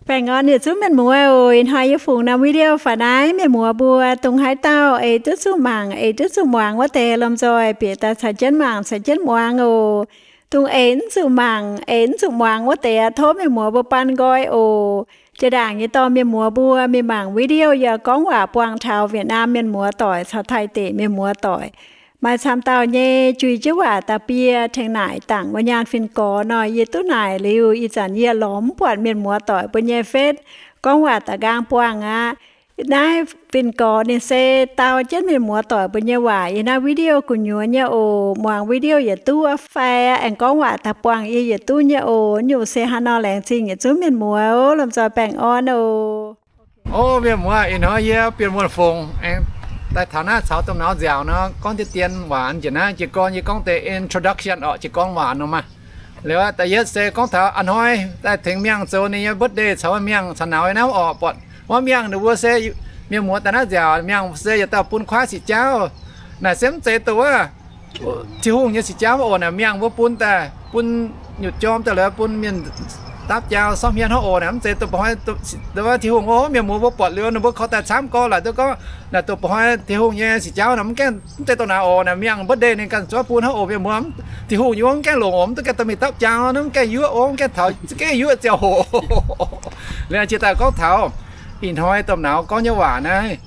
Baengh orn yietc zungv mienh muoz oc. Ih hnoi yie fungx norm video faaux naaiv, mienh muoz mbuo dongh haaix dauh eix duqv zuqc mangc, eix duqv zuqc muangx wuov deix lomh nzoih bieqc daaih caux jienv mangc, caux jienv muangx oc. Dongh eix mv zuqc mangc, eix mv zuqc muangx wuov deix, tov mienh muoz mbuo baan nqoi oc. Jiex ndaangc nyei dorh mienh muoz mbuo mingh mangc video yaac gorngv waac buangh taux Việt Nam mienh muoz doic caux Taiv deic mienh muoz doic. Maaih camv dauh nyei jui jienv waac da'bie tengx naaic dangc wuov nyaanh fin-gorx nor, yie duqv naaic liuz, ih zanc yie lorz mv buatc mienh muoz doic mbuo nyei fetv gorngv waac da'nqaang buangh aqv. Naaiv fin-gorx ninh se dau jienv mienh muoz doic mbuo nyei waac yiem naaiv video gu'nyuoz nyei oc. Muangx video yietc duqv fai aengx gorngv waac daaih buangh yie yietc duqv nyei oc. Nyungc se haaix nor laengz zingh yietc zungv mienh muoz oc. Lomh nzoih baengh orn oc. O mienh muoz, ih hnoi yie Bienh Muonh Fongc aengx daaih taux naaiv caux domh nauz nziaauc nor, gorngv deix dien waac njiec naaiv. Jiez gorn yie gorngv deix introduction orqc, jiez gorn waac nor maah. Liuz da'yietv se gorngv taux a'hnoi daaih tengx miangh zoux ninh nyei birthday caux miangh caux nauz naaiv orqc, buatc wuov miangh ninh mbuo se mienh muoz daaih naaiv nziaauc, miangh se yietc dauh bun kuaaiv sic jaauv. Naaic se mv zeiz dongh wuov Tin-Hungh nyei sic jaauv oc. Naaic miangh mbuo bun daaih, bun nyutc jorm daaih lorz bun mienh dapv jaau sortv hmien hnangv oc. Naaic mv zeiz dongh ba'hnoi wuov Tin-Hungh oc. Mienh muoz mbuo buatc liuz ninh mbuo korv daaih camv gorx laaix duqv gorngv naaic dongh ba'hnoi Tin-Hungh nyei sic jaauv naaic mv gaengh, mv zeiz dongh naaic oc. Naaic miangh birthday ninh ganh zuov bun hnangv oc. Mienh muoz, Tin-Hungh nyei wuov mv gaengh longc oc, mv duqv gaengh dorh mingh dapv jaau, mv gaengh yuoqv oc, mv gaengh taux, mv gaengh yuoqv ziangh hoc. Liuz jiex daaih gorngv taux ih hnoi domh nauz gorngv nyei waac naaiv,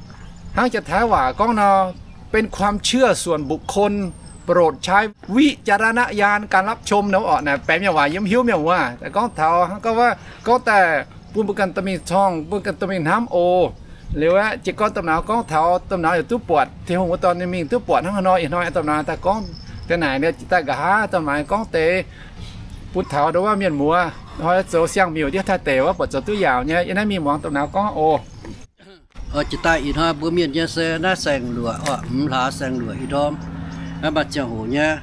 hnangv janx-taiv waac gorngv nor, เป็นความเชื่อส่วนบุคคล โปรดใช้วิจารณญาณการรับชม nor orqc. Naaic baengx mienh waac yie mv hiuv mienh waac, gorngv taux gorngv wuov, gorngv daaih bun mbuo ganh dorh mingh corngh, bun ganh dorh mingh hnamv oc. Liuz aeqv, jiez gorn domh nauz gorngv taux domh nauz yaac duqv buatc, Tin-Hungh wuov dorn ninh mingh duqv buatc hnangv haaix nor. Ih hnoi domh nauz daaih gorngv deix naaic, daaih nqa'haav domh nauz gorngv deix bun taux ndau wuov mienh muoz hnoi zoux siang-miuc ndiev taaih deic wuov buatc zoux duqv yaauc nyei. Yie naaiv mingh muangx domh nauz gorngv oc. Jiex daaih ih hnoi mbuo mienh nyei se naaiv saeng-luoqc oc, hmz hlaax saeng-luoqc ih ndorm, naaiv maaih ziangh hoc nyei.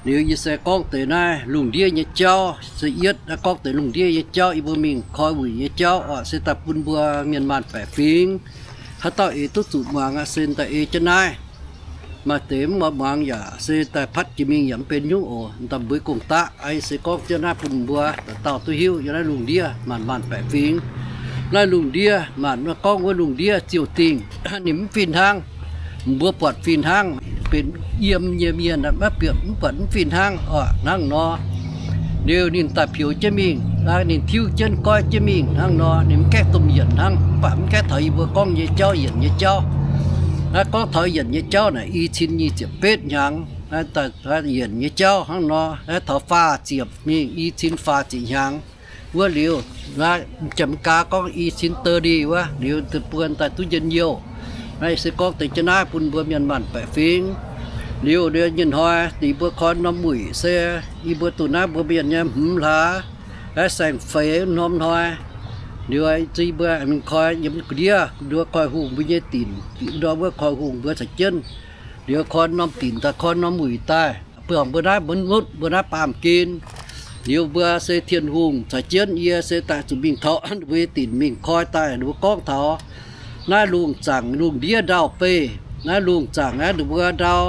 Liuz yie se gorngv deix naaiv lungh ndiev nyei jauv, se yietv naaiv gorngv deix lungh ndiev nyei jauv, yie mbuo mingh koi wuic nyei jauv oc, se daaih bun mbuo mienh maanh baeqc fingx haaix dauh eix duqv zuqc muangx aqv, se daaih ei jienv naaiv. Maaih deix mv muangx yaac se daaih patv jiex mingh yaac mv benx nyungc oc, daaih mbuo gong-daqv. Aa, se gorngv jienv naaiv bun mbuo dauh dauh duqv hiuv yiem naaiv lungh ndiev maanc maanc baeqc fingx. Naaiv lungh ndiev maanc gorngv wuov lungh ndiev ziouc dingh, ninh mv fih hnangv. Mbuo buatc fih hnangv, benx yiem nyei mienh maiv bieqc mv buatc mv fih hnangv oc, hnangv nor. Liuz ninh daaih pioux jienv mingh, ninh tiuv jienv goiv jienv mingh hnangv nor, ninh mv gaengh domh yienc hnangv, mv baac mv gaengh taux yie mbuo gorngv nyei jauv, yienc nyei jauv. Naaiv gorngv taux yienc nyei jauv naaic i cin nyic ziepc betv hnyangx, yienc nyei jauv hnangv nor. Naaiv taux faah ziepc mingh i cin faah ziepc hnyangx wuov liuz, Janx-Meigaa gorngv i cin thirty wuov liuz, buo daaih duqv njien-youh. Naaiv se gorngv deix jienv naaiv bun mbuo mienh maanh baeqc fingx. Liuz, liuz nyei hnoi deix mbuo koi norm wuic se yie mbuo duqv naaiv mbuo mienh nyei hmz hlaax, naaiv saeng-feix norm hnoi. Liuz, yie mbuo mingh koi yiem gu'ndiev, mbuo koi hungh mbuo nyei dinc, ndorm wuov koi hungh mbuo caux jienv. Liuz koi norm dinc daaih, koi norm wuic daaih, mbuo, mbuo naaiv mbuo nutv mbuo naaiv baamh gen. Liuz mbuo se Tin-Hungh caux jienv yie se daaih zuqc mingh taux mbuo nyei dinc mingh koi daaih, ninh mbuo gorngv taux naaiv lungh zaangc lungh ndiev ndau-beih. Naaiv lungh zaangc naaiv ninh mbuo ndau,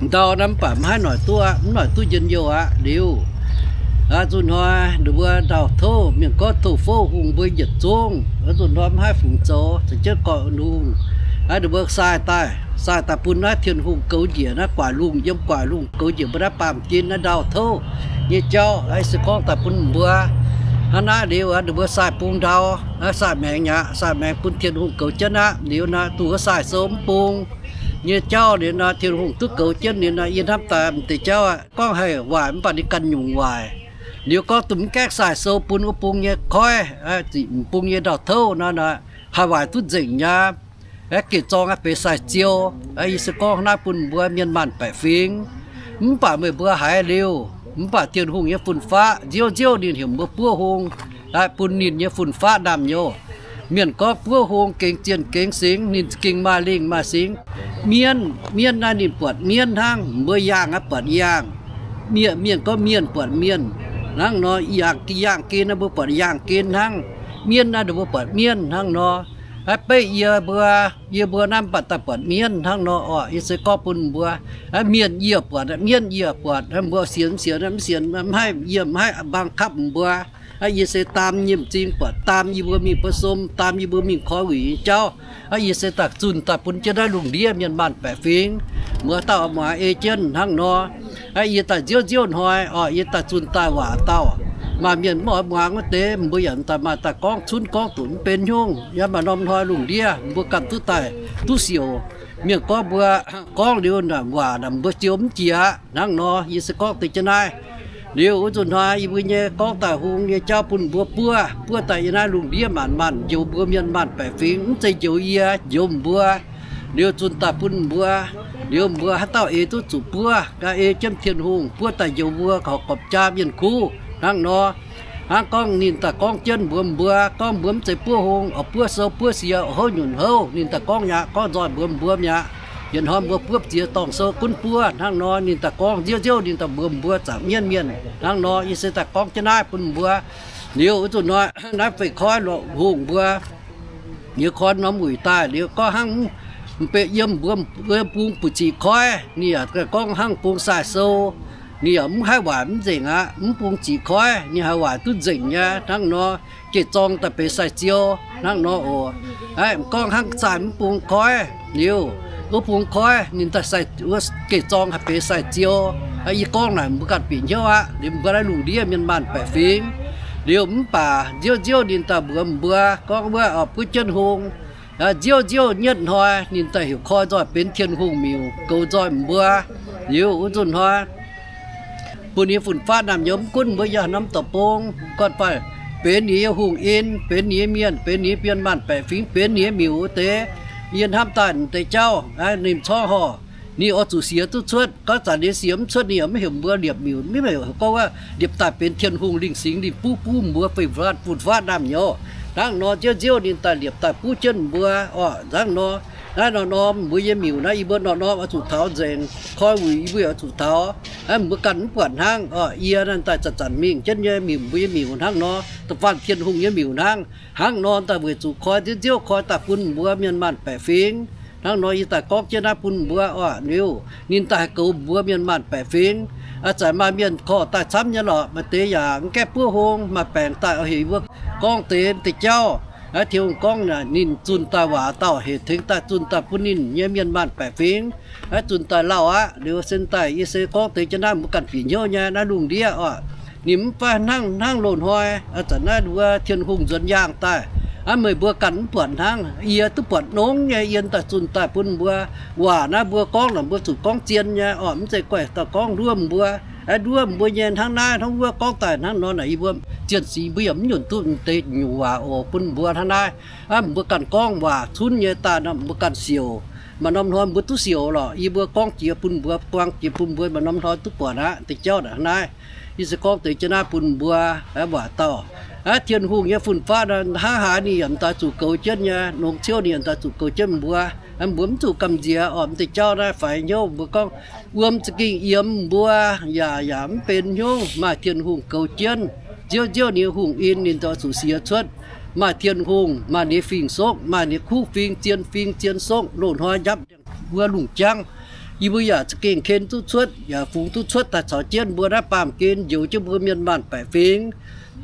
ndau naaiv mv baac mv haih noic duqv, mv noic duqv njien-youh aqv. Liuz, aa, nzunc hnoi ninh mbuo ndau-touv, mienh gorngv touv-fouv hungh mbuo yietc zungv, aa, nzunc hnoi mv haih fungc zoux, caux jienv gorqv-lungh. Aa, ninh mbuo sai daaih, sai daaih bun naaiv Tin-Hungh goux njiec naaiv guaax lungh, yiem guaax lungh goux njiec mbuo naaiv baamh gen naaiv ndau-touv nyei jauv. Aa, se gorngv daaih bun mbuo hnangv naaiv liuz, aa, ninh mbuo sai bung ndau, aa, sai maengx aqv, sai maengx bun Tin-Hungh goux jienv aqv. Liuz nor, dongh wuov sai sou mv bung nyei jauv liuz nor, Tin-Hungh duqv goux jienv liuz nor, yie hnamv daaih m'deix jauv aqv, gorngv haih waaic mv baac ninh ganh nyungc waaic. Liuz gorngv dongh mv gaengh sai sou bun wuov bung nyei koiv, ziqc m'bung nyei ndau-touv nor, haih waaic duqv nzengc nyei. Aeqv, gec zorng aeqv, benx sai-ziou. Aeqv, yie se gorngv naaiv bun mbuo mienh maanh baeqc fingx. Mv baac meih mbuo haiz liuz, mv baac Tin-Hungh nyei fun-faqv nziouv nziouv ninh heuc mbuo buov hung, aeqv, bun ninh nyei fun-faqv naamh nyouz. Mienh gorngv buov hung gengh zienh gengh singx, ninh za'gengh maaih lingh maaih singx. Mienv, mienv naaiv ninh buatc mienv hnangv, mbuo yaangh aeqv, buatc yaangh. Mienh, mienh gorngv mienh buatc mienh hnangv nor, yaangh, yaangh gen naaiv mbuo buatc yaangh gen hnangv. Mienv naaiv ninh mbuo buatc mienv hnangv nor. Aeqv, beiv yie mbuo, yie mbuo naaiv mv baac daaih buatc mienv hnangv nor oc. Yie se gorngv bun mbuo, aeqv, mienh yie buatc, mienv yie buatc, mbuo sienx mv sienx, mv sienx mv haih, yie mv haih บังคับ mbuo. Aa, yie se daam nyei m'zing buatc daam yie mbuo mingh ba'somv, daam yie mbuo mingh koi wuic nyei jauv. Aa, yie se daaih zunh daaih bun jienv naaiv lungh ndiev mienh maanh baeqc fingx, muoz dauh muangx ei jienv hnangv nor. Aa, yie daaih nziouv nziouv hnoi oc, yie daaih zunh daaih waac dauh. Maaih mienh mv oix muangx wuov deix, mbuo yaac daaih maaih daaih gorngv cunv gorngv dunc mv benx nyungc. Yaac maaih norm hnoi lungh ndiev mbuo ganh duqv daaih duqv siouc. Mienh gorngv mbuo gorngv liuz naaic waac naaic mbuo ziouc mv jiex aqv. Hnangv nor yie se gorngv deix jienv naaiv. Liuz wuov nzunc hnoi yie mbuo nyei gorngv daaih hung nyei jauv bun mbuo buov, buov daaih yiem naaiv lungh ndiev maanc maanc njoux mbuo mienh maanh baeqc fingx, mv zeiz njoux yie, njoux mbuo. Liuz zunh daaih bun mbuo, liuz mbuo haaix dauh eix duqv zuqc buov, ga'ei jienv Tin-Hungh buov daaih njoux mbuo gorpc jaa mienh kuv hnangv nor. Hnangv gorngv ninh daaih gorngv jienv mbuox mbuo gorngv mbuo mv zeiz buov hung, oix buov sou buov sie, oix houv nyunc houv, ninh daaih gorngv mi'aqv, gorngv nzoih mbuox mbuo mi'aqv. Yietc hnoi mbuo buov ziex dorngh sou gunv buov hnangv nor, ninh daaih gorngv nziouv nziouv ninh daaih mbuox mbuo zaangc mienv mienh hnangv nor. Yie se daaih gorngv jienv naaiv bun mbuo. Liuz wuov nzunc hnoi naaiv feix koiv lorqc hungh mbuo, liuz koi norm wuic daaih liuz gorngv hnangv mv, mv baac yiem mbuo, mbuo bung buoz ziqc koiv, ninh yaac gorngv hnangv bung sai sou, ninh yaac mv haih waaic mv nzengc aqv. Mv bung ziqc koiv ninh haih waaic duqv nzengc nyei hnangv nor. Geh zorng daaih benx sai-ziou hnangv nor oc. Aa, gorngv hnangv sai mv bung koiv liuz, wuov bung koiv ninh daaih sai, wuov geh zorng haih benx sai-ziou. Aa, yie gorngv naaic mbuo ganh bieqc hnyouv aqv. Liuz mbuo naaiv lungh ndiev mienh maanh baeqc fingx, liuz mv baac nziouv nziouv ninh daaih mbuox mbuo gorngv wuov oix buov jienv hung. Nziouv nziouv nyetv hnoi ninh daaih heuc koi nzoih benx Tin-Hungh miuc goux nzoih mbuo. Liuz wuov nzunc hnoi bun ninh nyei fun-faqv naamh nyouz mv gunv mbuo yaac norm deic-bung, gorn-baeqc, benx ninh nyei hungh in, benx ninh nyei mienh, benx ninh nyei mienh maanh baeqc fingx, benx ninh nyei miuc wuov deix. Yie hnamv daaih deix jauv ninh corc horh, ninh oix zuqc siex duqv cuotv. Gorngv zanc ninh siex mv cuotv, ninh yaac mv heuc mbuo liepc miuc, mv heuc gorngv wuov liepc daaih benx Tin-Hungh lingh singx, ninh buv buv mbuo fun-faqv, fun-faqv naamh nyouz. Hnangv nor nziouv nziouv ninh daaih liepc daaih buv jienv mbuo oc. Hnangv nor, naaiv norm-norm mbuo nyei miuc naaiv yie mbuo norm-norm oix zuqc taux nzengc. Koi wuic yie mbuo oix zuqc taux. Mbuo ganh mv buatc hnangv oc. Yie naaiv daaih zanc-zanc mingh jienv nyei miuc, mbuo nyei miuc hnangv nor, da'faanh Tin-Hungh nyei miuc hnangv. Hnangv nor daaih weic zuqc koi nziouv nziouv koi daaih bun mbuo mienh maanh baeqc fingx. Hnangv nor yie daaih gorngv jienv naaiv bun mbuo oc. Liuz ninh daaih haih goux mbuo mienh maanh baeqc fingx. Aa, zanc maaih mienh korv daaih camv nyei lorqc. Maaih deix yaac mv gaengh buov hung, maaih baengc daaih oix heuc yie mbuo gorngv deix deix jauv. Aa, Tin-Hungh gorngv naaic ninh zunh daaih waac dauh heuc tengx daaih zunh daaih bun ninh nyei mienh maanh baeqc fingx. Aa, zunh daaih lauh aqv. Liuz sin daaih yie se gorngv deix jienv naaiv mbuo ganh bieqc hnyouv nyei naaiv lungh ndiev oc. Ninh mv baac hnangv, hnangv loz-hnoi, aa, zanc naaiv wuov Tin-Hungh nzuonx yaangh daaih, aa, meih mbuo ganh mv buatc hnangv. Yie duqv buatc nongx nyei, yie daaih zunh daaih bun mbuo. Waac naaiv mbuo gorngv naaic mbuo zuqc gorngv zien nyei oc, mv zeiz guaih daaih gorngv nduov mbuo. Aa, nduov mbuo nyei hnangv naaiv hnangv wuov gorngv daaih hnangv nor naaic, yie mbuo zien singx mbuo yaac mv nyunc duqv deix nyungc waac oc bun mbuo hnangv naaiv. Aa, mbuo ganh gorngv waac cunv nyei daaih nor mbuo ganh siouc. Maaih norm hnoi mbuo duqv siouc lorqc, yie mbuo gorngv jiex bun mbuo, buang jiex bun mbuo, maaih norm hnoi duqv buatc aqv deix jauv naaic hnangv naaiv. Yie se gorngv deix jienv naaiv bun mbuo, aa, waac dauh. Aa, Tin-Hungh nyei fun-faqv hnangv haaix ninh yaac daaih zuqc goux jienv nyei, longc ciouv ninh yaac daaih zuqc goux jienv mbuo. Aa, mbuo mv zuqc gamh nziex oc. Mv deix jauv naaiv faix hnyouv mbuo gorngv wuom za'gengh yiem mbuo yaac, yaac mv benx hnyouv. Maaih Tin-Hungh goux jienv, nziouv nziouv ninh hungh in ninh daaih zuqc siex cuotv. Maaih Tin-Hungh, maaih ninh fing-soqv, maaih ninh kuv fing, zien fing, zien soqv, loz-hnoi njapv wuov lungh jangv. Yie mbuo yaac za'gengh ken duqv cuotv, yaac fungx duqv cuotv daaih caux jienv mbuo naaiv baamh gen njoux jienv mbuo mienh maanh baeqc fingx.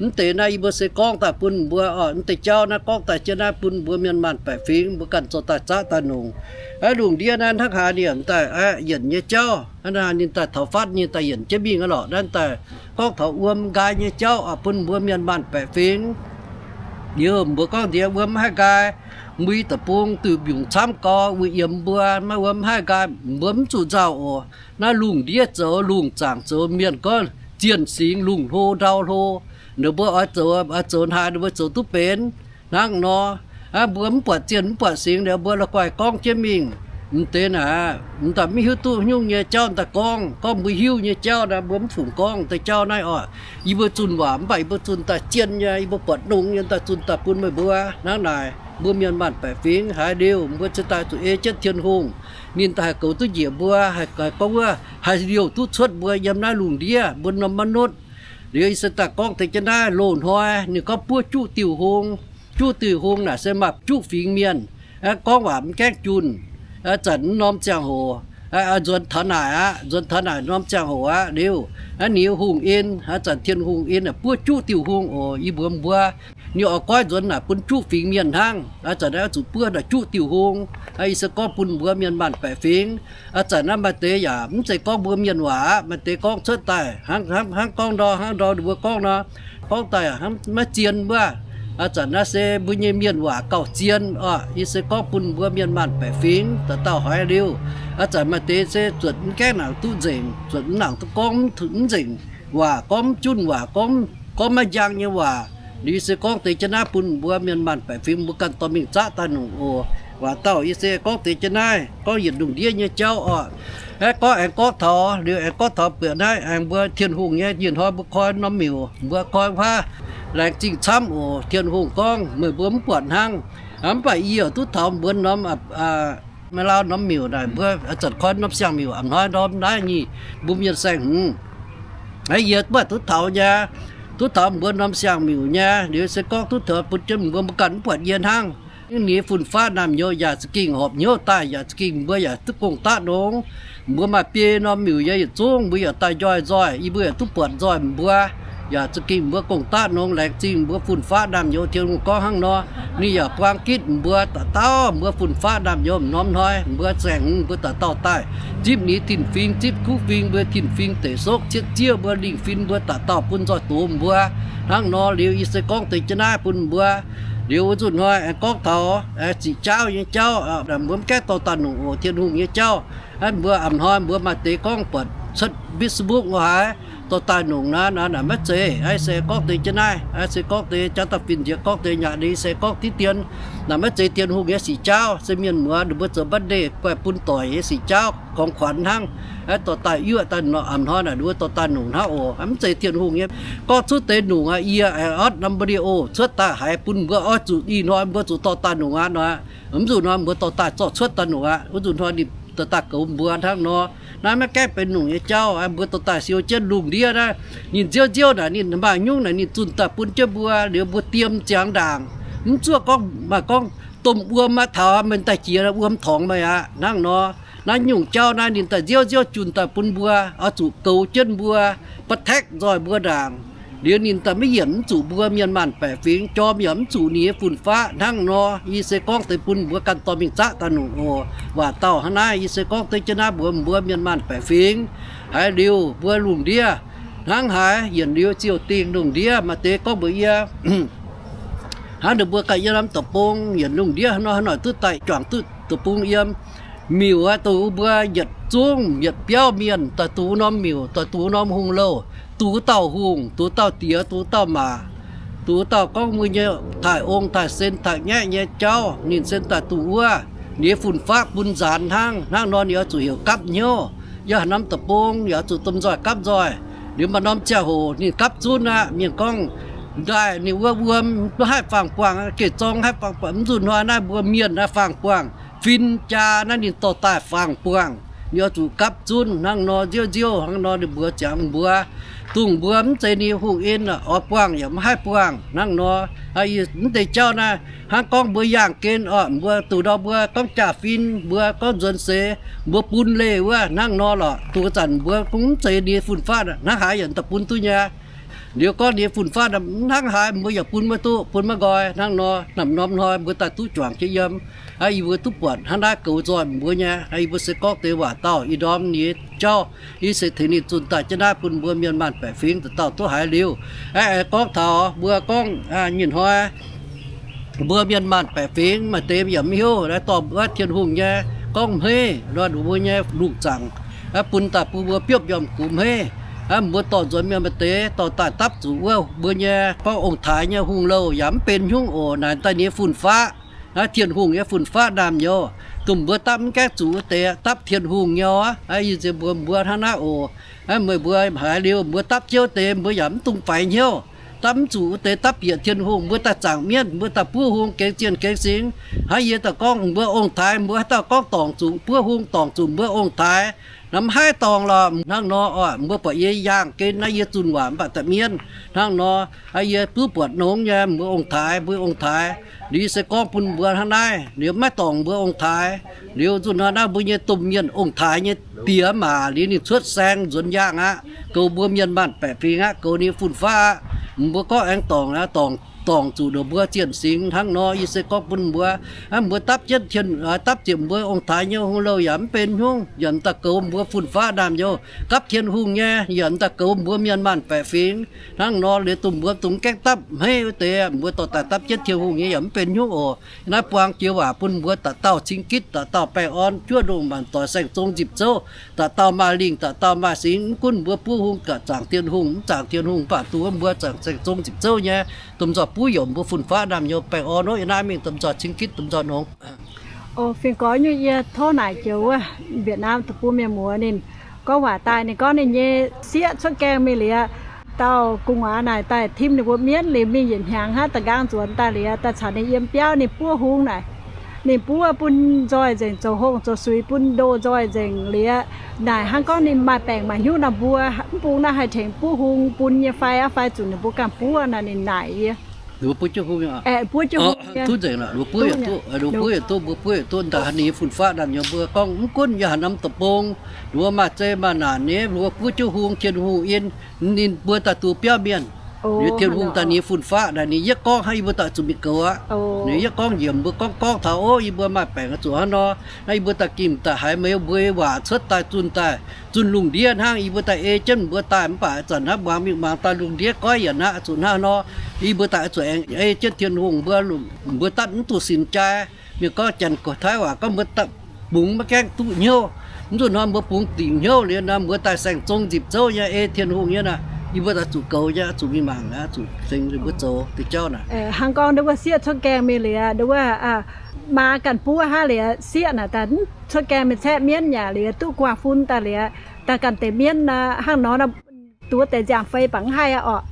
Mv deix naaiv yie mbuo se gorngv daaih bun mbuo oc. Mv deix jauv naaiv gorngv daaih jienv naaiv bun mbuo mienh maanh baeqc fingx, mbuo ganh zoux daaih zaqv daaih nongc. Aa, lungh ndiev naaiv hnangv haaix ninh daaih, aa, yienc nyei jauv, hnangv haaix ninh daaih taux fatv nyei daaih yienc jienv mingh aqv lorqc. Naaiv daaih gorngv taux wuom nqaai nyei jauv oc, bun mbuo mienh maanh baeqc fingx. Liuz mbuo gorngv ndiev wuom mv haih nqaai, mbuo i deic-bung duih mbiungc camv gau, wuom yiemx mbuo, maiv wuom mv haih nqaai, mbuo mv zuqc nzauh oc. Naaiv lungh ndiev zoux, lungh zaangc zoux, mienh gorngv zienh singx lungh hlo ndau hlo. Ninh mbuo oix zoux, oix zoux haaix ninh mbuo zoux duqv benx hnangv nor. Aa, mbuo mv buatc zienh mv buatc singx liuz mbuo la'guaih gorngv jienv mingh. Mv deix naaic, mv daaih mv hiuv duqv nyungc nyei jauv daaih gorngv. Gorngv mbuo hiuv nyei jauv naaiv mbuo mv fungc gorngv deix jauv naaiv oc. Yie mbuo zunh waac mv baac yie mbuo zunh daaih zien nyei, yie mbuo buatc nongx nyei daaih zunh daaih bun meih mbuo. Hnangv naaic mbuo mienh maanh baeqc fingx haiz liuz mbuo ziouc daaih zuqc ei jienv Tin-Hungh. Ninh daaih haih goux duqv njiec mbuo, haih, haih gorngv wuov, haih liouh duqv cuotv mbuo yiem naaiv lungh ndiev mbuo norm maiv notv. Liuz yie se daaih gorngv deix jienv naaiv loz-hnoi ninh gorngv buov juqv diuh hung. Juqv diuh hung naaic se maaih juqv fingx mienh. Aa, gorngv waac mv gaengh junh. Aa, zanc mv norm ziangh hoc, Nzuonx taux naaic aqv, nzuonx taux naaic norm ziangh hoc aqv liuz, ninh hungh en, a'zanc Tin-Hungh en buov juqv diuh hungh oc. Yie mbuox mbuo, ninh oix goiv nzuonx naaic bun juqv fingx mienh hnangv. A'zanc naaiv oix zuqc buov naaic juqv diuh hungh. Yie se gorngv bun mbuo mienh maanh baeqc fingx, a'zanc naaiv maaih deix yaac mv zeiz gorngv mbuo mienh waac aqv. Maaih deix gorngv cuotv daaih hnangv, hnangv gorngv ndor, hnangv ndor ninh mbuo gorngv nor, gorngv daaih hnangv maiv zien wuov. A'zanc naaiv se mbuo nyei mienh waac gauh zien oc. Yie se gorngv bun mbuo mienh maanh baeqc fingx dauh dauh haiz liuz, a'zanc maaih deix se zuotc mv gaengh nangc duqv nzengc, zuotc mv nangc duqv gorngv mv nzengc waac, gorngv mv junh waac, gorngv, gorngv maiv njang nyei waac. Liuz se gorngv deix jienv naaiv bun mbuo mienh maanh baeqc fingx mbuo ganh dorh mingh zaqv daaih nongc oc. Waac dauh yie se gorngv deix jienv naaiv gorngv yietc lungh ndiev nyei jauv oc. Aeqv, gorngv aengx gorngv taux, liuz aengx gorngv taux buatc naaiv aengx mbuo Tin-Hungh nyei, nyei hnoi mbuo koi norm miuc, mbuo koi huaav, laengz zingh camv oc. Tin-Hungh gorngv, meih mbuo mv buatc hnangv. Mv baac yie yaac duqv taux mbuo norm, maaih lauh norm miuc naaic, mbuo a'zanc koi norm siang-miuc a'hnoi ndorm naaiv nyic, mbuo mienh saeng-hmz. Aa, yie mv baac duqv taux nyei, duqv taux mbuo norm siang-miuc nyei. Liuz se gorngv duqv taux bun jienv mbuo, mbuo ganh mv buatc yie hnangv. Ninh nyei fun-faqv naamh nyouz yaac za'gengh horpc hnyouv daaih, yaac za'gengh mbuo yaac duqv gong-daqv nongx. Mbuo maaih biei norm miuc nyei yietc zungv mbuo yaac daaih njoih nzoih, yie mbuo yaac duqv buatc nzoih mbuo, yaac za'gengh mbuo gong-daqv nongx. Laengz zingh mbuo fun-faqv naamh nyouz. Tin-Hungh gorngv hnangv nor, ninh yaac buang gitv mbuo dauh dauh, mbuo fun-faqv naamh nyouz norm hnoi, mbuo saeng-hmz mbuo dauh dauh daaih zipv ninh tin-fingx, zipv kuv fingx, mbuo tin-fingx deic sokv, cietv ziev mbuo lingh fin, mbuo dauh dauh bun nzoih doz mbuo. Hnangv nor liuz yie se gorngv deix jienv naaiv bun mbuo. Liuz wuov nzunc hnoi aengx gorngv taux siqc jauv nyei jauv, mbuo mv gaengh dorh daaih nongc oc. Tin-Hungh nyei jauv, mbuo a'hnoi mbuo maaih deix gorngv buatc cuotv Facebook haic, dorh daaih nongc naaiv, naaiv maiv zeiz. Aa, se gorngv deix jienv naaiv, aa, se gorngv deix jauv daaih fin-nziex, gorngv deix nyaqc ndiev, se gorngv diqv dien. Naaiv maiv zeiz Tin-Hungh nyei siqc jauv, se mienh muoz ninh mbuo zoux birthday guai bun doic nyei siqc jauv, ของขวัญ hnangv. Dorh daaih yuoqv daaih a'hnoi naaic ninh mbuo dorh daaih nongc hnangv oc. Mv zeiz Tin-Hungh nyei. Gorngv cuotv deix nongc aqv, yie aengx otv norm video cuotv daaih haiz bun mbuo oix zuqc ih hnoi mbuo zuqc dorh daaih nongc aqv nor. Mv zuqc nor mbuo dorh daaih zorqv cuotv daaih nongc aqv. Wuov nzunc hnoi ninh dorh daaih goux mbuo hnangv nor. Naaiv maiv gaengh benx nongc nyei jauv. Mbuo dorh daaih siou jienv lungh ndiev naaiv, ninh nziouv nziouv naaic, ninh maaih nyungc naaic ninh zunh daaih bun jienv mbuo, liuz mbuo diem ziangx ndaangc. Mv zuoqv gorngv maaih gorngv domh wuom aqv, taux meih daaih jiex wuom torngx meih aqv hnangv nor. Naaiv nyungc jauv naaiv ninh daaih nziouv nziouv junh daaih bun mbuo, oix zuqc goux jienv mbuo, protect nzoih mbuo ndaangc. Liuz ninh daaih maiv yienc mv zuqc mbuo mienh maanh baeqc fingx, jorm yaac mv zuqc ninh nyei fun-faqv hnangv nor. Yie se gorngv deix bun mbuo ganh dorh mingh zaqv daaih nongc oc. Waac dauh hnangv naaiv, yie se gorngv deix jienv naaiv mbuox mbuo mienh maanh baeqc fingx. Haiz liuz mbuo lungh ndiev hnangv haaix, yienc liuz ziouc dingh lungh ndiev. Maaih deix gorngv mbuox yie, hnangv ninh mbuo ganh yiem norm deic-bung, yienc lungh ndiev hnangv nor, haaix noic duqv daaih juangc duqv deic-bung yiem. Miuc aqv, dongh mbuo yietc zungv yietc biauv mienh daaih duqv norm miuc, daaih duqv norm hungh louh, duqv dauh hungh, duqv dauh diex, duqv dauh maac, duqv dauh gorngv mbuo nyei taaih ong taaih sen taaih ngaeqv nyei jauv, ninh sen daaih duqv wuov, ninh nyei fun-faqv bun nzaanx hnangv. Hnangv nor ninh oix zuqc heuc gapv hnyouv. Yiem haaix norm deic-bung yaac oix zuqc domh nzoih gapv nzoih. Liuz maaih norm ziangh hoc ninh gapv zunv aqv. Mienh gorngv ndaaih ninh wuov wuom mv haih faang-buangh, geh zorng haih faang-buangh. Mv zuqc hnoi naaiv mbuo mienh naaiv faang-buangh, fin-jaa naaiv ninh dorh daaih faang-buangh. Ninh oix zuqc gapv zunv hnangv nor, nziouv nziouv hnangv nor ninh mbuox ziangx mbuo, dongh mbuo mv zeiz ninh hungh en, oix buangh yaac mv haih buangh hnangv nor. Mv deix jauv naaiv hnangv gorngv mbuo yaangh gen oc, mbuo duqv ndau mbuo gorngv jaa-fin, mbuo gorngv nzuonx seix, mbuo bun leih wuov hnangv nor lorqc. Dongh zanc mbuo gunv mv zeiz ninh fun-faqv hnangv haaix yaac daaih bun duqv nyei. Liuz gorngv ninh fun-faqv hnangv haaix mbuo yaac bun maiv duqv, bun maiv nqoi hnangv nor. Naaiv norm hnoi mbuo daaih duqv juangc jienv yiem. Yie mbuo duqv buatc hnangv naaiv goux nzoih mbuo nyei. Yie mbuo se gorngv deix waac dauh ih ndorm nyei jauv, yie se tengx ninh zunh daaih jienv naaiv bun mbuo mienh maanh baeqc fingx dauh dauh duqv haiz liuz. Aeqv, gorngv taux mbuo gorngv nyei hnoi mbuo mienh maanh baeqc fingx maaih deix yaac mv hiuv, dorh wuov Tin-Hungh nyei gorngv hmeiv nor, mbuo nyei lungh zaangc, bun daaih bun mbuo biopv yiem gux hmeiv. Mbuo dorh nzuonx mienh maaih deix dorh daaih dapv zuqc wuov mbuo nyei gorngv ong-taaix nyei hungh louh yaac mv benx hnyouv oc. Naaic daaih ninh nyei fun-faqv, naaiv Tin-Hungh nyei fun-faqv naamh nyouz, dongh mbuo dapv mv gaengh zuqc wuov deix dapv Tin-Hungh nyei oc. Yie nziex mbuox mbuo hnangv naaiv oc. Meih mbuo haiz liuz mbuo dapv jienv wuov deix mbuo yaac mv dungx faix hnyouv. Dapv mv zuqc wuov deix dapv bieqc Tin-Hungh, mbuo daaih zaangc mienv, mbuo daaih buov hung gengx zienh gengx singx. Hnangv yie daaih gorngv mbuo ong-taaix, mbuo haaix dauh gorngv dorngc zuqc buov hung, dorngc zuqc mbuo ong-taaix, Naaiv mv haih dorngc lorqc. Hnangv nor oc, mbuo buatc yie yangh gen naaiv yie zunh waac mv baac da'mienv. Hnangv nor, yie duqv buatc nongx nyei mbuo ong-taaix, mbuo ong-taaix. Liuz se gorngv bun mbuo hnangv naaiv, liuz maiv dorngc mbuo ong-taaix. Liuz zunh hnoi naaiv mbuo nyei domh mienh ong-taaix nyei diex maac liuz ninh cuotv saeng nzuonx yaangh aqv, goux mbuo mienh maanh baeqc fingx aqv, goux ninh fun-faqv aqv. Mbuo gorngv aengx dorngc, dorngc, dorngc zuqc ndongc mbuo zienh singx. Hnangv nor yie se gorngv bun mbuo, mbuo dapv jienv tien, dapv ziepc mbuo ong-taaix nyei hungh louh yaac mv benx hnyouv, yaac m'daaih goux mbuo fun-faqv naamh nyouz. Gapv Tin-Hungh nyei yaac m'daaih goux mbuo mienh maanh baeqc fingx. Hnangv nor liuz dongh mbuo dongh gaengh dapv hmeiv wuov deix, mbuo dorh daaih dapv jienv Tin-Hungh nyei yaac mv benx hnyouv oc. Naaiv buang jiex waac bun mbuo dauh dauh cing gitv, dauh dauh baengh orn, juov ndongh maanc doic saeng-zong nzipc zouv, dauh dauh maaih lingh, dauh dauh maaih singx. Mv gunv mbuo buov hung gaax zaangc Tin-Hungh, mv zaangc Tin-Hungh mv baac duqv mbuo zaangc saeng-zong nzipc zouv nyei, domh nzoih buov youc mbuo fun-faqv naamh nyouz baengh orn nor. Yie naaiv mingh domh nzoih cing gitv, domh nzoih nongx. O, fingx gorx nyei yie tov naaic joux wuov Việt Nam deic-bung mienh muoz ninh gorngv waac daaih, ninh gorngv ninh nyei sieqv cuotv gaengh mingh liuz, dauh gu'nguaaz naaic daaih tim ninh mbuo mienv liuz mingh yietc hnyangx hnangv, da'nqaang nzuonx daaih liuz daaih caux ninh yiem biauv ninh buov hung naaic. Ninh buov bun nzoih nzengc, zoux hungh zoux suix bun ndoh nzoih nzengc liuz, naaic hnangv gorngv ninh maaih baengc maaih hnyouv nor mbuo mv bung naaiv haih tengx buov hung bun nyei fai aqv, fai zuqc ninh mbuo ganh buov naaic? Ninh naaic yie, buov jienv hung, buov jienv hung, duqv nzengc lorqc. Ninh mbuo buov yietc duqv, mbuo buov yietc duqv, m'daaih ninh nyei fun-faqv naamh nyouz mbuo gorngv mv gunv yie haaix norm deic-bung, ninh mbuo maaih zei maaih naanc nyei, ninh mbuo buov jienv hung, Tin-Hungh in, ninh mbuo daaih duqv biauv mienh. Liuz Tin-Hungh daaih ninh nyei fun-faqv naaic ninh yietv gorngv hnangv, yie mbuo daaih zuqc mingh goux aqv. Ninh yietv gorngv nyiemc, mbuo gorngv gorngv taux, ov, yie mbuo maaih baengc zuqc hnangv nor. Naaiv yie mbuo daaih gingh daaih haiz meih mbuo nyei waac cuotv daaih zunh daaih, zunh lungh ndiev hnangv. Yie mbuo daaih ei jienv mbuo daaih mv baac ih zanc hnangv muangx mingh muangx daaih lungh ndiev goiv yienc aqv, zuqc hnangv nor. Yie mbuo daaih zuqc aengx ei jienv Tin-Hungh, mbuo, mbuo daaih mv duqv sin jai. Mienh gorngv janx-taiv waac gorngv mbuo daaih bungx maiv gaengh duqv hnyouv. Mv zuqc hnoi mbuo bungx dingc hnyouv liuz nor, mbuo daaih saeng-zong nzipc zouv nyei ei Tin-Hungh nyei naaic, yie mbuo daaih zuqc goux nyei, zuqc mingh mangc aqv, zuqc tengx mbuo zoux deix jauv naaic. Hnangv gorngv ndau wuov sieqv cuotv gaengh mingh liuz, ndau wuov maa ganh buov hnangv liuz, sieqv naaic daaih cuotv gaengh mingh caeqv mienv yaac liuz duqv guaax fun daaih liuz, daaih ganh deix mienv hnangv nor, duqv deix nziaamv-fei baac mv haih oc.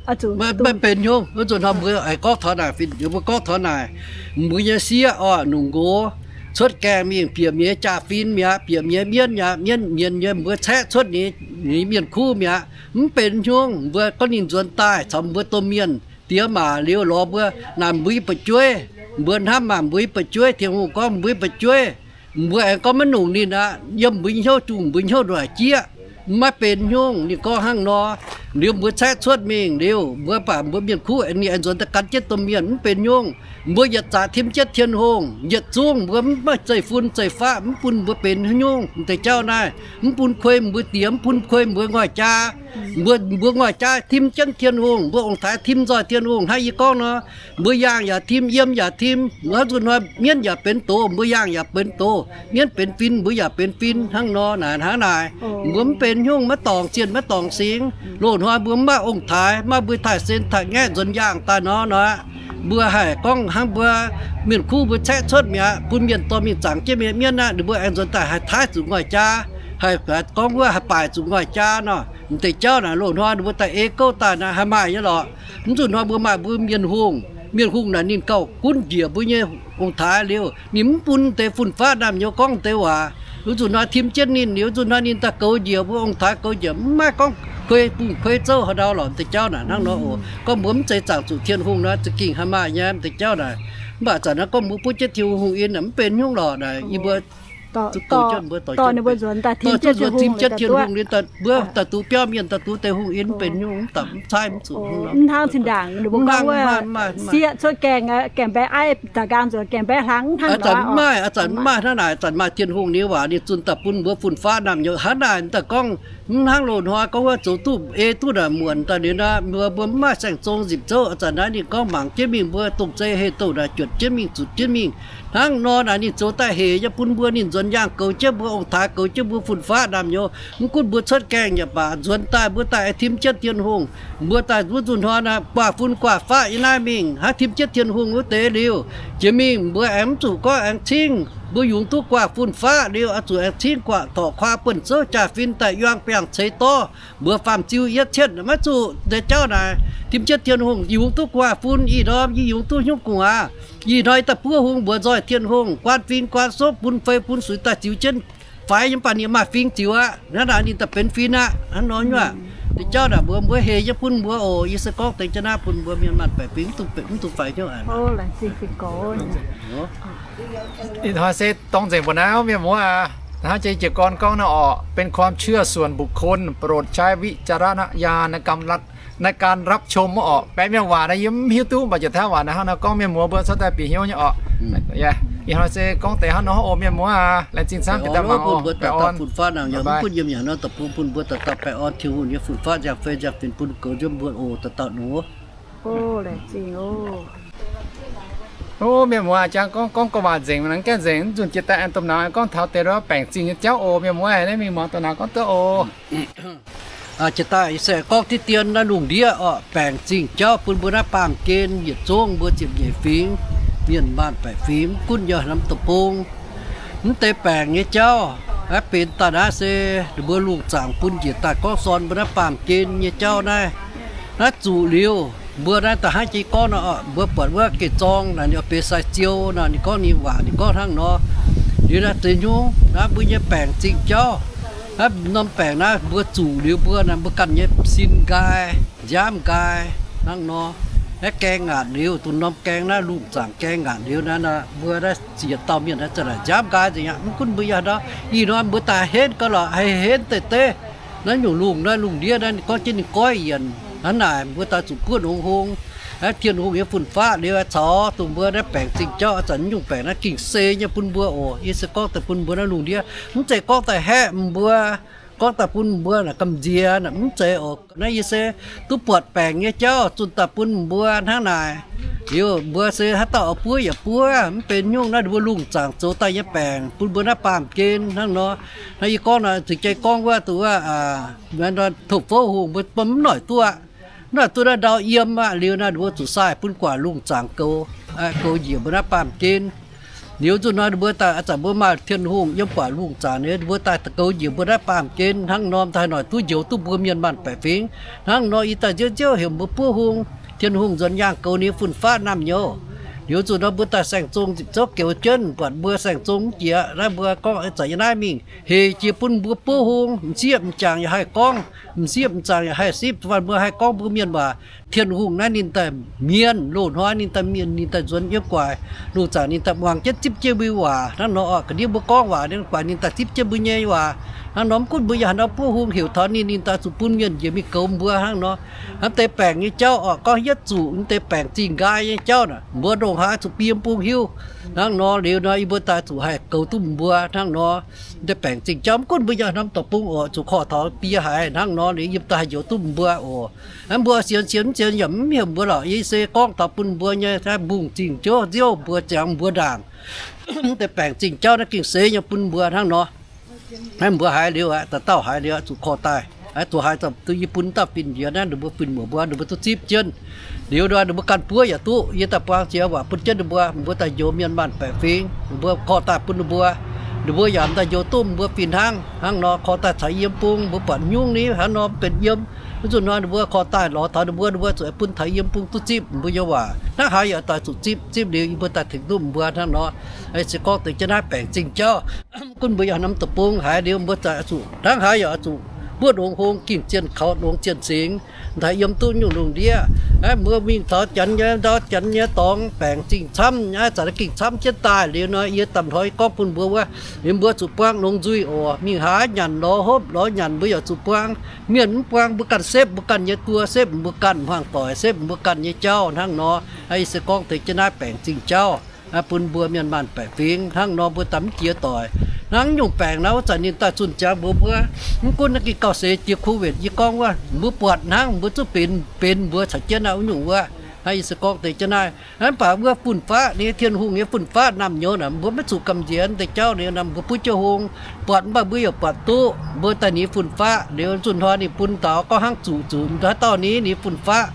Maiv benx hnyouv. Wuov zanc hnoi mbuo aengx gorngv taux naaic, mbuo gorngv taux naaic, mbuo nyei sieqv oc, nungx nqox cuotv gaengh mingh bieqc mienh nyei jaa-fin mi'aqv, bieqc mienh nyei mienv mi'aqv, mienv mienv nyei mbuo caeqv cuotv ninh, ninh mienh kuv mi'aqv. Mv benx hnyouv. Mbuo gorngv ninh nzuonx daaih caux mbuo domh mienh diex maac liuz lorz mbuo, naaic mbuo yie buatc jueiv, mbuo hnamv maah, mbuo yie buatc jueiv, Tin-Hungh gorngv mbuo yie buatc jueiv, mbuo aengx gorngv maiv nongc ninh aqv, yiem mbuo nyei hnyouv jungh mbuo nyei hnyouv nduqc jieqv. Maiv benx hnyouv. Ninh gorngv hnangv nor. Liuz mbuo caeqv cuotv mingh liuz, mbuo baac mbuo mienh kuv ninh aengx nzuonx daaih gan jienv domh mienh, mv benx hnyouv. Mbuo yietc zaqc tim jienv Tin-Hungh, yietc zungv mbuo mv maaih zeiv-fun zeiv-faqv, mv bun mbuo benx haaix nyungc deix jauv naaiv, mv bun kuei mbuo diex, mv bun kuei mbuo ngoic jaa. Mbuo, mbuo ngoic jaa tim jienv Tin-Hungh, mbuo ong-taaix tim nzoih Tin-Hungh hnangv yie gorngv nor. Mbuo yaangh yaac tim, yiem yaac tim, mbuo hnangv zuqc hnoi mienv yaac benx doz, mbuo yaangh yaac benx doz, mienv benx fin, mbuo yaac benx fin hnangv nor naaic, hnangv naaic. Mbuo mv benx hnyouv, maiv dorngc zienh, maiv dorngc singx. Loz-hnoi mbuo mv maaih ong-taaix, maaih mbuo taaih sen taaih ngaeqv nzuonx yaangh daaih nor nor, mbuo haih gorngv hnangv mbuo mienh kuv mbuo caeqv cuotv mi'aqv, bun mienh dorh mingh zaangc jienv mienh mienv aqv, ninh mbuo aengx nzuonx daaih haih taaih zuqc ngoic jaa, haih gorngv wuov haih baaic zuqc ngoic jaa nor. M'deix jauv naaic loz-hnoi ninh mbuo daaih ei gouv daaih naaic haih maaih nyei lorqc. Mv zuqc hnoi mbuo maaih mbuo mienh hungh, mienh hungh naaic ninh gauh gunv njiec mbuo nyei ong-taaix liuz, ninh mv bun deix fun-faqv naamh nyouz gorngv deix waac. Mv zuqc hnoi tim jienv ninh liuz, mv zuqc hnoi ninh daaih goux njiec mbuo ong-taaix, goux njiec mv maaih gorngv kuei bungh kuei zouv haaix ndau lorqc. M'deix jauv naaic hnangv nor oc. Gorngv mbuo mv zeiz zaangc zuqc Tin-Hungh nor, za'gengh haih maaih nyei m'deix jauv naaic. Mv baac zanc naaiv gorngv mbuo buov jienv Tin-Hungh in, mv benx hnyouv lorqc naaic. Yie mbuo dorh nzuonx tim jienv Tin-Hungh, mbuo daaih duqv biauv mienh, daaih duqv deix hungh in, mv benx hnyouv, mv caaiv, mv zuqc hnangv nor. Mv hnangv zinh ndaangc ninh mbuo gorngv wuov sieqv cuotv gaengh, gaengh mbaeqv aiv, daaih nqaang nzuonx gaengh mbaeqv hlang hnangv nor. A'zanc mv maaih, a'zanc mv maaih hnangv naaic. A'zanc maaih Tin-Hungh nyei waac ninh zunh daaih bun mbuo fun-faqv naamh nyouz hnangv naaic. Daaih gorngv mv hnangv loz-hnoi gorngv wuov zoux duqv ei duqv naaic muonc daaih liuz nor, mbuo, mbuo mv maaih saeng-zong nzipc zouv. A'zanc naaiv ninh gorngv mangc jienv mingh mbuo dongh zei heh douh naaic juotc jienv mingh, zutc jienv mingh hnangv nor naaic, ninh zoux daaih hec nyei bun mbuo, ninh nzuonx yaangh goux jienv mbuo ong-taaix, goux jienv mbuo fun-faqv naamh nyouz. Mv gunv mbuo cuotv gaengh yaac baac, nzuonx daaih mbuo daaih tim jienv Tin-Hungh. Mbuo daaih wuov zuqc hnoi naaic guaax fun guaax faqv yiem naaiv mingh, hnangv tim jienv Tin-Hungh wuov deix liuz, jiex mingh mbuo aengx mv zuqc gorngv aengx cingv. Mbuo yungz duqv guaax fun-faqv liuz, oix zuqc aengx cingv guaax torqc kuaa buonv zouv jaa-fin daaih yuang biangh ceix dorv. Mbuo faam-ziu yietv cietv maiv zuqc deix jauv naaic. Tim jienv Tin-Hungh yungz duqv guaax fun ih ndorm, yie yungz duqv hnyouv gu'nguaaz. Ih hnoi daaih buov hung mbuox nzoih Tin-Hungh, guaan fing guaan sopv, bun fei bun suix daaih ziux jienv faix nyei mv baac ninh maaih fing ziux aqv. Naaiv naaic ninh daaih benx fin aqv. Hnangv nor nyei aac. Deix jauv naaic mbuo, mbuo hei jienv bun mbuo oc. Yie se gorngv deix jienv naaiv bun mbuo mienh maanh baeqc fingx mv dungx faix hnyouv aqv. Ih hnoi se dorng nzengc mbuo naaiv mienh muoz aac. Hnangv jiex jiez gorn gorngv naaiv orqc, เป็นความเชื่อส่วนบุคคล โปรดใช้วิจารณญาณในการรับชม orqc. Baeqc mienh waac naaiv yie mv hiuv duqv, mv baac jiex taux waac naaiv hnangv nor gorngv mienh muoz mbuo cuotv daaih bieqc hnyouv nyei orqc. Ih hnoi se gorngv deix hnangv nor oc mienh muoz aac. Laengz zingh camv bieqc daaih mangc oc. Mbuo dauh dauh fun-faqv nangc yaac mv gunv yiem nyanc nor da'bung bun mbuo dauh dauh baengh orn Tin-Hungh nyei fun-faqv nziang fei nziang fin bun goux nziouv mbuo oc dauh dauh nor. Mienh muoz aac, jangx gorngv gorngv gorngv waac nzengc, mv gaengh nzengc, mv nzunc jiex daaih aengx domh nauz gorngv taux deix baengc zingh nyei jauv oc. Mienh muoz aac, naaiv mingh muangx domh nauz gorngv duqv oc. Jiex daaih se gorngv diqv dien naaiv lungh ndiev orqc, baengc zingh jauv bun mbuo naaiv baamh gen yietc zungv mbuo ziepc nyeic fingx, mienh maanh baeqc fingx, mv gunv yiem norm deic-bung. Mv deix baengc nyei jauv, naaiv benx daaih naaiv se ninh mbuo lungh zaangc bun njiec daaih gorngv sorn mbuo naaiv baamh gen nyei jauv naaiv. Naaiv zuqc liuz, mbuo naaiv da'hnangv jiex gorngv nor, mbuo buatc wuov geh zorng naaic, ninh benx sai ziou nor, ninh gorngv ninh waac, ninh gorngv hnangv nor. Liuz naaiv zeix nyungc naaiv mbuo nyei baengc zingh jauv, naaiv norm baengc naaiv mbuo zuqc liuz mbuo naaiv, mbuo ganh nyei sin nqaai, nziaamv nqaai hnangv nor. Naaiv gaeng ngaatc liuz, dongh norm gaeng naaiv lungh zaangc gaeng ngaatc liuz naaiv, mbuo naaiv ziex dauh mienh naaiv za'naaic nziaamv nqaai nzengc aqv. Mv gunv mbuo yaac nor, ih hnoi mbuo daaih henv gau lorqc, haih henv deix deix. Naaiv nyungc lungh naaiv lungh ndiev naaiv ninh gorngv jienv ninh goiv yienc hnangv naaic, mbuo daaih zuqc buov nongx hung. Naaiv Tin-Hungh nyei fun-faqv liuz caux dongh mbuo naaiv baengc zingh jauv, ih zanc nyungc baengc naaiv gengh seix nyei bun mbuo oc. Yie se gorngv daaih bun mbuo naaiv lungh ndiev, mv zeiz gorngv daaih haeqv mbuo, gorngv daaih bun mbuo naaic gamh nziex, mv zeiz oc. Naaiv yie se duqv buatc baengc nyei jauv zunh daaih bun mbuo hnangv naaic. Liuz mbuo se haaix dauh oix buov yaac buov, mv benx nyungc. Naaiv ninh mbuo lungh zaangc zoux daaih nyei baengc bun mbuo naaiv baamh gen hnangv nor. Naaiv yie gorngv naaic, zuqc jai gorngv wuov, duqv wuov, tov-fouv hungh mbuo bun mv noic duqv aqv. Mv noic duqv naaiv ndau yiem aqv. Liuz naaiv ninh mbuo zuqc sai bun guaax lungh zaangc goux, goux njiec mbuo naaiv baamh gen. Liuz nzunc hnoi ninh mbuo daaih, ih zanc mbuo maaih Tin-Hungh yiem guaax lungh zaangc, ninh mbuo daaih goux njiec mbuo naaiv baamh gen hnangv nor, daaih noic duqv njoux duqv mbuo mienh maanh baeqc fingx. Hnangv nor yie daaih nziouv nziouv heuc mbuo buov hung, Tin-Hungh nzuonx yaangh goux ninh fun-faqv naamh nyouz. Liuz nzunc hnoi mbuo daaih saeng-zong zipc zouv goux jienv, buatc mbuo saeng-zong mv jiex, naaiv mbuo gorngv ih zanc yie naaiv mingh hec jiex bun mbuo buov hung, m'sieqv m'jangc yaac haih gorngv, m'sieqv m'zangc yaac haih sipv, mbuo haih gorngv mbuo mienh waac. Tin-Hungh naaiv ninh daaih mienh, loz-hnoi ninh daaih mienh, ninh daaih nzuonx yiem guaax lungh zaangc, ninh daaih muangx jienv zipv jienv mbuo waac hnangv nor. Ga'ndiev mbuo gorngv waac, ninh guaax ninh daaih zipv jienv mbuo nyei waac hnangv nor. Mv gunv mbuo yaac hnangv nor buov hung heuc taux ninh, ninh daaih zuqc bun mienh njiec mingh goux mbuo hnangv nor. Hnangv deix baengc nyei jauv orqc, gorngv yietv zuqc deix baengc zingh nqaai nyei jauv naaic, mbuo ndongc haaix zuqc bun yiem bung hiuv hnangv nor. Liuz nor yie mbuo daaih zuqc haih goux duqv mbuo hnangv nor. Deix baengc zingh jauv mv gunv mbuo yaac norm deic-bung oc, zuqc korv taux bie haiz hnangv nor, liuz yie daaih haih njoux duqv mbuo oc. Hnangv mbuo sienx sienx mv sienx yaac mv heuc mbuo lorqc. Yie se gorngv taux bun mbuo nyei mbungh zingh jauv nziouv mbuo ziangx mbuo ndaangc. Deix baengc zingh jauv naaiv gengh seix nyei bun mbuo hnangv nor. Naaiv mbuo haiz liuz aqv, dauh dauh haiz liuz aqv, zuqc korv daaih. Zuqc haiz yie bun dauh fin njiec naaiv, ninh mbuo fin muoc mbuo, ninh mbuo duqv zipv jienv. Liuz nor ninh mbuo ganh buov yaac duqv, yie daaih buang ziex waac bun jienv ninh mbuo, mbuo daaih njoux mienh maanh baeqc fingx, mbuo korv daaih bun ninh mbuo. Ninh mbuo yaac daaih njoux duqv mbuo fih hnangv. Hnangv nor korv daaih caux yiem bung, mbuo buatc nyungc ni hnangv nor mv benx yiem. Mv zuqc hnoi ninh mbuo korv daaih lorz taux ninh mbuo, ninh mbuo zuqc bun taux yiem bung duqv zipv mbuo nyei waac. Hnangv haaix yaac daaih zuqc zipv, zipv liuz yie mbuo daaih tengx duqv mbuo hnangv nor. Se gorngv deix jienv naaiv baengc zingh jauv, gunv mbuo yaac norm deic-bung haiz liuz mbuo zuqc hnangv haaix yaac zuqc buov longx hung, gingh zienh kaux longx zienh singx, daaih yiem duqv nyungc lungh ndiev. Mbuo mingh taux janx nyei ndau, janx nyei dorngx baengc zingh camv, zanc gengh camv jienv daaih. Liuz nor yie daaih hnoi gorngv bun mbuo wuov, liuz mbuo zuqc buangv longx nzuih oc. Mingh haaix nyanc lorz hopv lorz nyanc mbuo yaac zuqc buangv. Mienh mv buangv mbuo ganh sepv mbuo ganh nyei duo, sepv mbuo ganh hmuangx doic, sepv mbuo ganh nyei jauv hnangv nor. Yie se gorngv deix jienv naaiv baengc zingh jauv bun mbuo mienh maanh baeqc fingx hnangv nor, mbuo daaih mv jiex doic. Hnangv nyungc baengc naaiv wuov zanc ninh daaih zunh jangx mbuox mbuo, mv gunv naaiv gengh gauh seix jiex COVID yie gorngv wuov, mbuo buatc hnangv mbuo zuqc benx, benx mbuo caux jienv naaiv wuov nyungc wuov. Naaiv yie se gorngv deix jienv naaiv. Mv baac wuov fun-faqv, ninh Tin-Hungh nyei fun-faqv naamh nyouz naaic, mbuo maiv zuqc gamh nziex deix jauv liuz naaic, mbuo buov jienv hung, buatc mv baac mbuo yaac buatc duqv mbuo daaih ninh fun-faqv liuz, zunh hnoi ninh bun daux gorngv hnangv zuqc zuqc haaix dauh ninh, ninh fun-faqv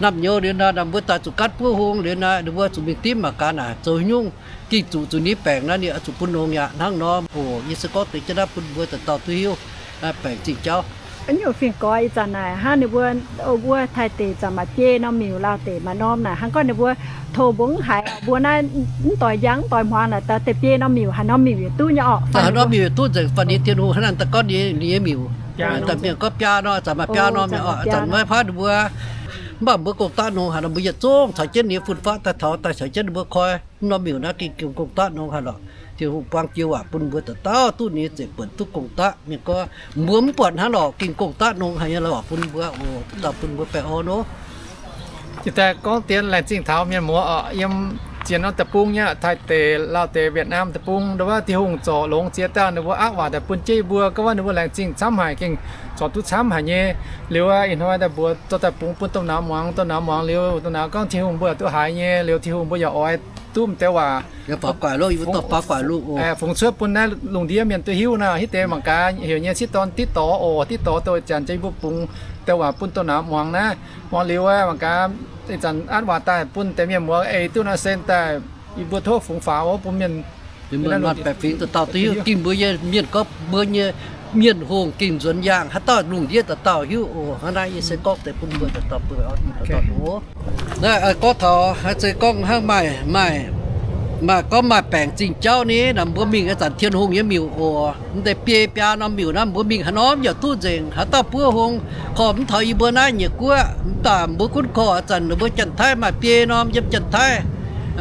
naamh nyouz liuz naaic, mbuo daaih zuqc gaatv buov hung liuz naaic, ninh mbuo zuqc mingh dimv mangc gaax naaic zoux nyungc, gengh zuqc zuqc ninh baengc naaiv, ninh zuqc bun longx yaac hnangv nor oc. Yie se gorngv deix jienv naaiv bun mbuo dauh dauh duqv hiuv baengc zingh jauv. Nyungc fingx gorx ih zanc naaic hnangv ninh mbuo, wuov Taiv deic zanc maaih biei norm miuc, Laauv deic maaih norm naaic, hnangv gorngv ninh mbuo tov mbuo mv haiz, mbuo naaiv mv doix njang mv doix hmuangx naaic, daaih deix biei norm miuc, haaix norm miuc yaac duqv nyei orqc. Haaix norm miuc yaac duqv nzengc, fai ninh Tin-Hungh hnangv naaiv daaih gorngv ninh nyei miuc. Mienh gorngv biaa norm, zanc maaih biaa norm miuc, zanc maiv faanv ninh mbuo, mv baac mbuo gong-daqv nongx haaix nor mbuo yietc zungv caux jienv ninh nyei fun-faqv daaih taux, daaih caux jienv ninh mbuo koi norm miuc naaiv gengh gong-daqv nongx haic lorqc. Tin-Hungh buang jiex waac bun mbuo dauh dauh duqv ninh nyei ziepc buonc duqv gong-daqv. Mienh gorngv mbuo mv buatc hnangv lorqc, gengh gong-daqv nongx haic nyei lorqc, bun mbuo oc, dauh bun mbuo baengh orn oc. Ih daaih gorngv dien laengz zingh taux mienh muoz oc, yiem zien norm deic-bung nyei, Taiv deic, Laauv deic, Vietnam deic-bung, ndau wuov Tin-Hungh zorc longx ziex dauh ninh mbuo aapv waac daaih bun jienv yie mbuo, gorngv wuov ninh mbuo laengz zingh camv haic, gengh zorc duqv camv haic nyei. Liuz ih hnoi daaih mbuox dorh daaih bungx bun domh nauz muangx, domh nauz muangx liuz, domh nauz gorngv Tin-Hungh mbuo duqv haiz nyei, liuz Tin-Hungh mbuo yaac oix duqv m'deix waac fungx cuotv bun naaiv lungh ndiev mienh duqv hiuv nor. Hitv deix mangc gaax heuc nyei sieqv dorn diqv dorx oc, diqv dorx douh janx jiex yie mbuo bungx deix waac bun domh nauz muangx naaiv. Muangx liuz mangc gaax ih zanc aapv waac daaih bun deix mienh muoz ei duqv nor sen daaih, yie mbuo tov fungx faaux bun mienh baeqc fingx dauh dauh duqv hiuv. Gengh mbuo nyei mienh gorngv mbuo nyei Mienh hungh gengh nzuonx yaangh, haaix dauh lungh ndiev dauh dauh hiuv oc. Hnangv naaiv yie se gorngv deix bun mbuo dauh dauh bun oc. Naaiv gorngv taux haaix se gorngv hnangv maaih, maaih, maaih gorngv maaih baengc zingh jauv ni, naaic mbuo mingh ih zanc Tin-Hungh nyei miuc oc. Mv deix biei biaa norm miuc naaiv mbuo mingh haaix norm yaac duqv nzengc. Haaix dauh buov hung korv mv taux yie mbuo naaiv nyiec guoqv, mv baac mbuo gunv korv ih zanc ninh mbuo Janx-Taiv maaih biei norm yiem Janx-Taiv,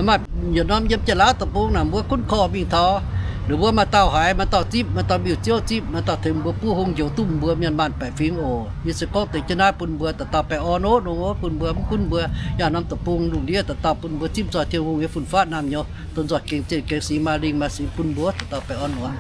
maaih yietc norm yiem Janx-Laauv deic-bung naaic mbuo gunv korv mingh taux. Ninh mbuo maaih dauh haiz, maaih dauh zipv, maaih dauh miuc-ziouv zipv, maaih dauh tengx mbuo buov hung njoux duqv mbuo mienh maanh baeqc fingx oc. Yie se gorngv deix jienv naaiv bun mbuo dauh dauh baengh orn oc, nongx oc, bun mbuo mv gunv mbuo yangh norm deic-bung lungh ndiev dauh dauh bun mbuo zipv nzoih Tin-Hungh nyei fun-faqv naamh nyouz, dongh nzoih gengx zienh gengx singx maaih lingh maaih singx bun mbuo dauh dauh baengh orn oc.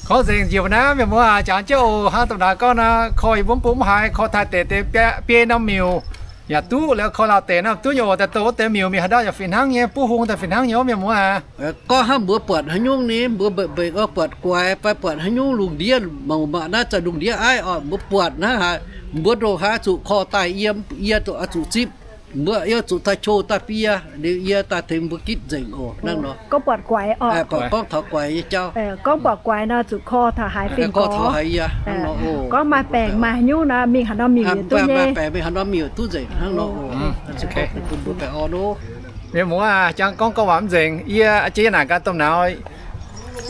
Gorngv nzengc njiec naaiv mienh muoz aac, jangx jienv oc, hnangv domh nauz gorngv naaiv, korv yie mbuo mv bung mv haiz, korv Taiv deic deix biei norm miuc yaac duqv, liuz korv Laauv deic naaiv duqv nyei oc. Daaih dongh wuov deix miuc mingh haaix ndau yaac fih hnangv nyei, buov hung daaih fih hnangv nyei, mienh muoz aac. Gorngv hnangv mbuo buatc haaix nyungc ni, mbuo mbeix mbeix buatc guaix fai buatc haaix nyungc lungh ndiev mangc mangc naaiv zanc lungh ndiev aiv oc, mbuo buatc hnangv haaix, mbuo ndongc haaix zuqc korv daaih yiem, yie zuqc, zuqc zipv, mbuo yie zuqc daaih qo daaih fiev, liuz yie daaih tengx mbuo gitv nzengc oc. Hnangv nor gorngv buatc guaix oc, gorngv taux guaix nyei jauv, gorngv buatc guaix nor zuqc korv taux haaix fingx gorx, taux haaix yie hnangv nor oc. Gorngv maaih baengc maaih haaix nyungc nor mingh haaix norm miuc duqv nyei, maaih baengc mingh haaix norm miuc duqv nzengc hnangv nor oc. Mienh muoz aac, jangx gorngv gorngv waac mv nzengc, yie jiex naaic gaax domh nauz,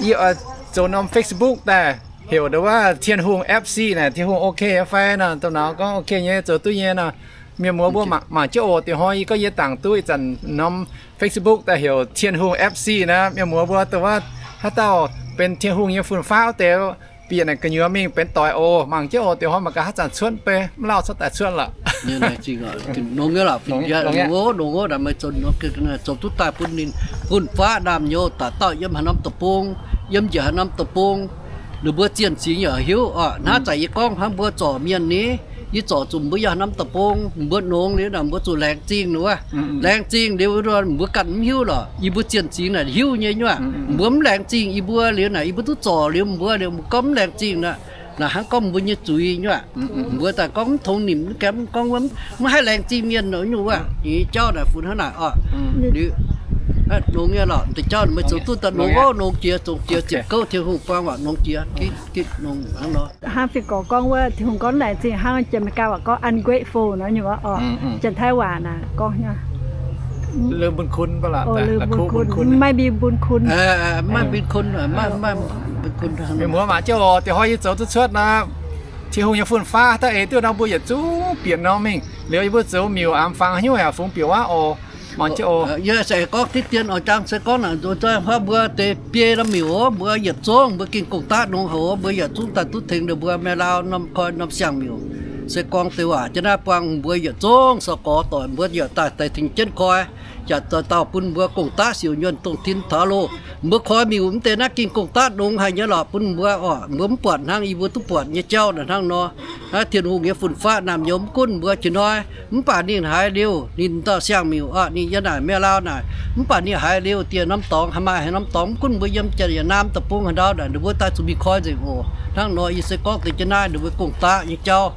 yie oix zoux norm Facebook daaih heuc ndau wuov Tin-Hungh F C naaic, Tin-Hungh ok fai nor? Domh nauz gorngv ok nyei, zoux duqv nyei nor. Mienh muoz mbuo mangc jienv oc. Diuh hnoi yie gorngv yie dangc duqv ih zanc norm Facebook daaih heuc Tin-Hungh F C naaic, mienh muoz mbuo dongh wuov haaix dauh benx Tin-Hungh nyei fun-faqv wuov deix, bieqc naaic gu'nyuoz mingh benx doic oc. Mangc jienv oc. Diuh hnoi mangc gaax haaix zanc cuotv beiv, mv lauh cuotv daaih cuotv lorqc. Nongx nyei lorqc, nongx nyei, zoux duqv daaih bun ninh fun-faqv naamh nyouz dauh dauh yiem haaix norm deic-bung, yiem njiec haaix norm deic-bung, ninh mbuo zienh singx yaac hiuv oc. Hnangv zanc yie gorngv hnangv mbuo zorc mienh ni, yie zorc zuqc mbuo yiem haaix norm deic-bung, mbuo nongx liuz naaic mbuo zuqc laengz zingh wuov. Laengz zingh liuz mbuo ganh mv hiuv lorqc. Yie mbuo zienh singx naaic hiuv nyei nyuoqc. Mbuo mv laengz zingh yie mbuo liuz naaic, yie mbuo duqv zorc liuz mbuo liuz, mbuo gorngv mv laengz zingh naaic, naaic hnangv gorngv mbuo nyei zuiz nyuoqc. Mbuo daaih gorngv mv tongx nimc mv gaengh mv gorngv wuov, mv haih laengz zingh mienh nor nyungc wuov. Nyei jauv naaic funx hnangv naaic oc. Liuz nongx nyei lorqc, deix jauv meih zoux duqv daaih nongx oc, nongx jiex, zongx jiex, ziepc gouv Tin-Hungh buang waac nongx jiex, gitv gitv nongx hnangv nor. Hnangv fingx gorx gorngv wuov, Tin-Hungh gorngv laengz zingh hnangv, Janx-Meigaa waac gorngv ungrateful nor nyungc oc. Janx-Taiv waac naaic gorngv maiv mbuonx kun, maiv mbuonx kun. Mienh muoz mangc jienv oc. Diuh hnoi yie zoux duqv cuotv nor, Tin-Hungh nyei fun-faqv daaih eix duqv nor mbuo yietc zungv bieqc norm mingh. Liuz yie mbuo zoux miuc aamx fangx haaix nyungc yaac fungx bieqc wuov oc. Mangc jienv oc. Yie se gorngv diqv dien oix jangx se gorngv naaic nzuonx zoi hnoi mbuo deix biei norm miuc oc, mbuo yietc zungv mbuo gengh gong-daqv nongx haic oc, mbuo yietc zungv daaih duqv tengx ninh mbuo mienh laauh norm koi norm siang-miuc. Se gorngv deix waac jienv naaiv buang mbuo yietc zungv sorc gorx doic mbuo yaac daaih deix tengx jienv koi, yaac dauh dauh bun mbuo gong-daqv siouc nyuonh dongh tin taux loh. Mbuo koi miuc mv deix naaiv gengh gong-daqv nongx haic nyei lorqc bun mbuo oc. Mbuo mv buatc hnangv yie mbuo duqv buatc nyei jauv naaic hnangv nor. Naaiv Tin-Hungh nyei fun-faqv naamh nyouz mv gunv mbuo jiex hnoi, mv baac ninh haiz liuz ninh dauh siang-miuc oc, ninh yiem naaic mienh laauh naaic, mv baac ninh haiz liuz dieh norm dorngx haaix maaih haaix norm dorngx mv gunv mbuo yiem Janx-Yietc-Naam deic-bung haaix ndau naaic, ninh mbuo daaih zuqc mingh koi nzengc oc. Hnangv nor yie se gorngv deix jienv naaiv ninh mbuo gong-daqv nyei jauv.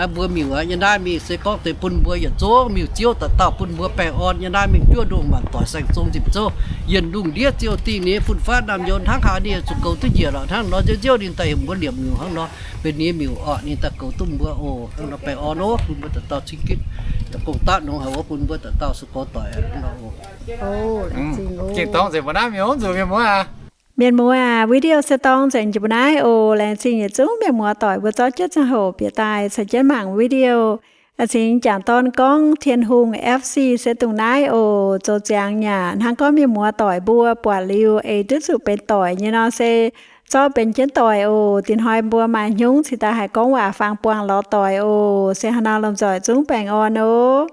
Mbuo miuc yiem naaiv mingh se gorngv deix bun mbuo yietc zungv miuc-ziouv dauh dauh bun mbuo baengh orn yiem naaiv mingh juov ndongh maanc doic saeng-zong nzipc zouv, yienh lungh ndiev ziouh dingh Nyei fun-faqv naamh nyouz hnangv haaix ninh zuqc goux duqv njiec lorqc. Hnangv nor nziouv nziouv ninh daaih heuc mbuo liepc miuc hnangv nor, benx ninh nyei miuc orqc, ninh daaih goux duqv mbuo oc. Hnangv nor baengh orn oc, bun mbuo dauh dauh cin gitv yaac gong-daqv nongx haic wuov, bun mbuo dauh dauh se gorx doic hnangv nor oc. Mienh muoz aac, video se dorng nzengc jiex mbuo naaiv oc. Laengz zingh yietc zungv mienh muoz doic mbuo zorqv jienv ziangh hoc bieqc daaih caux jienv mangc video. A'cingx jangc dorn gorngv Tin-Hungh F C se dongh naaiv oc. Zoux ziangx yaac hnangv gorngv mienh muoz doic mbuo buatc liuz eix duqv zuqc benx doic nyei nor se zorqv benx jienv doic oc. Dinh hnoi mbuo maaih hnyungv cingx daaih haih gorngv waac fangx buangh lorz doic oc. Se hnangv nor lomh nzoih zungv baengh orn oc.